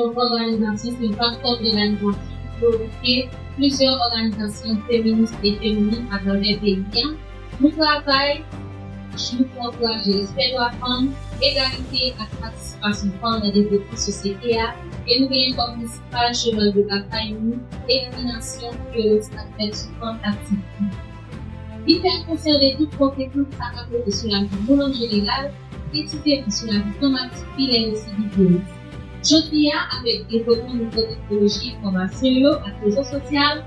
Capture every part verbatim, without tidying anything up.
Òganizasyon se yon platfòm òganizasyon ki regwoupe plizyè òganizasyon feminis e feminen atravè peyi a. Nou travay, nou pou ankouraje respè dwa fanm, egalite ak patisipasyon fanm nan devlopman sosyete a, e nou genyen kòm prensipal cheval de batay nou eliminasyon vyolans ak fèt sou fanm ak tifi. Li fè n konsyan de tout konsekans sa ka pote sou lavi moun an jeneral, presizeman sou lavi fanm ak tifi lè yo sibi vyolans. Jodi a, avèk devlopman nouvo teknoloji enfòmasyon yo ak rezo sosyal,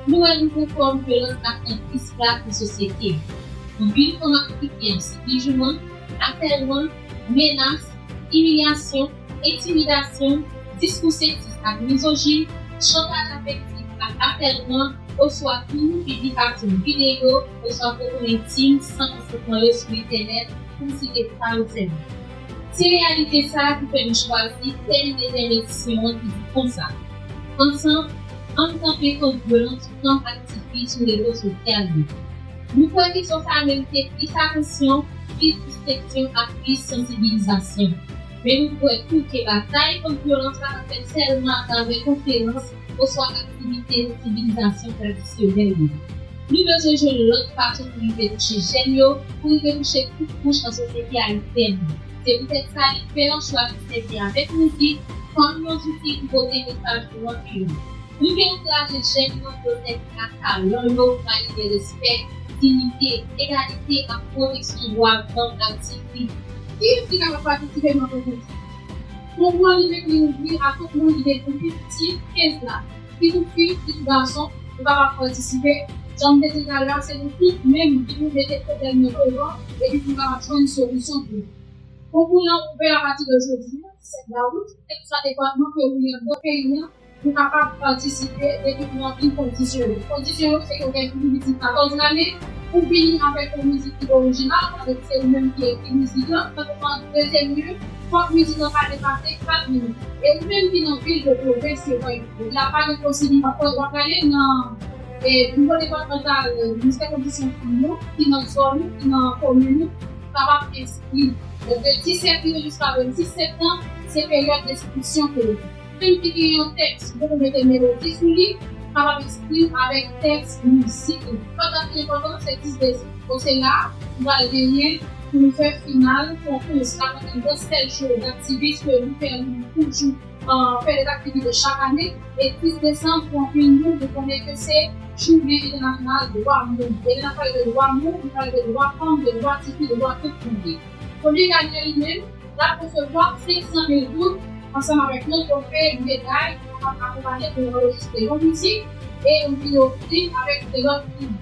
nou wè nouvo fòm vyolans ap pran plis plas nan sosyete a. Anpil fanm ak tifi ap sibi jouman, atèlman, menas, imilyasyon, entimidasyon, diskou seksis ak mizojin, chantaj afektif ak atèlman, oswa tou piblikasyon videyo oswa foto entim san konsantman yo sou entènèt, pou m site sa yo sèlman. Se reyalite sa a ki fè nou chwazi tèm dènye edisyon an ki di konsa: Ansanm, ann kanpe kont vyolans sou fanm ak tifi sou rezo sosyal yo. Nou kwè kesyon sa a merite plis atansyon, plis disteksyon ak plis sansibilizasyon. Men nou kwè tou ke batay kont vyolans pa ka fèt sèlman atravè konferans oswa aktivite sansibilizasyon tradisyonèl yo. Nou bezwen jwenn lòt fason pou rive touche jèn yo, pou rive touche tout kouch nan sosyete ayisyèn nan. Se poutèt sa li fè yon chwa ki sèvi avèk mizik kòm yon zouti pou pote mesaj nou an pi lwen. Nou vle ankouraje jèn yo pou yo sèvi ak talan yo pou bay lide respè, diyite, egalite ak pwoteksyon dwa fanm ak tifi. Kiyès ki kapab patisipe nan konkou sa? Konkou an li mèt li ouvri a tout moun ki gen anvi pitit kenz lane. Ki pou fi, ki pou gason, yo kapab patisipe. Jan m te di talè a, se nou tout menm ki pou mete pwoblèm yo devan epi pou n kapab jwenn solisyon pou yo. Konkou an ouvè apati de jodi a, disèt dawout, kèlkeswa depatman ke ou ye anndan peyi a, pou kapab patisipe depi w ranpli kondisyon yo. Kondisyon yo se ke w gen pou vin isit katòz lane, pou vini avèk yon mizik ki orijinal, sa vle di se ou menm ki ekri mizik lan, sa depann. Dezyèm lye, fòk mizik lan pa depase kat minit. E ou menm ki nan vil, de pwovens yo, pa egzanp, la pa gen posibilite, w ap prale nan, e, nivo depatmantal, e, ministè kondisyon fanm yo, ki nan zòn ou, ki nan komin ou, kapab enskri. Donk, de disèt rive jiska vennsis septanm, se peryòd enskripsyon ke yo. Moun ki gen yon tèks, ou poko mete melodi sou li, kapab enskri avèk tèks mizik li. Lòt dat ki enpòtan, se dis desanm. Donk, se la, nou pral genyen pou nou fè final konkou sa, pandan yon sèl jou aktivis ke nou fè, nou toujou, e, fè de aktivite chak ane. E dis desanm, pou anpil moun, nou konnen ke se jounen entènasyonal dwa moun. E lè n ap pale de dwa moun, nou pale de dwa fanm, de dwa tifi, de dwa tout moun. Premye ganyan li menm, l ap resevwa senk san mil goud ansanm avèk yon twofe, yon meday, ki kapab akonpanye pou l anrejistre yon mizik e yon videyo klip avèk de lòt prim.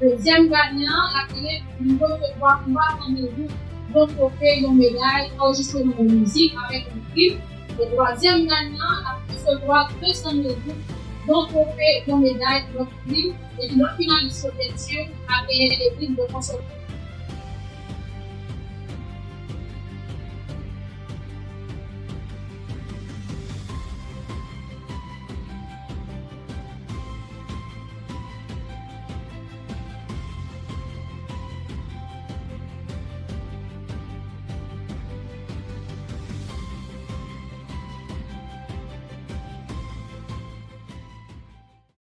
Dezyèm ganyan an, l ap genyen pou l resevwa twa san mil goud, yon twofe, yon meday, anrejistreman yon mizik avèk yon klip. E twazyèm ganyan an, l ap resevwa de san mil goud, yon twofe, yon meday, yon klip, epi lòt finalis yo, byensi, ap genyen de prim de konsolman.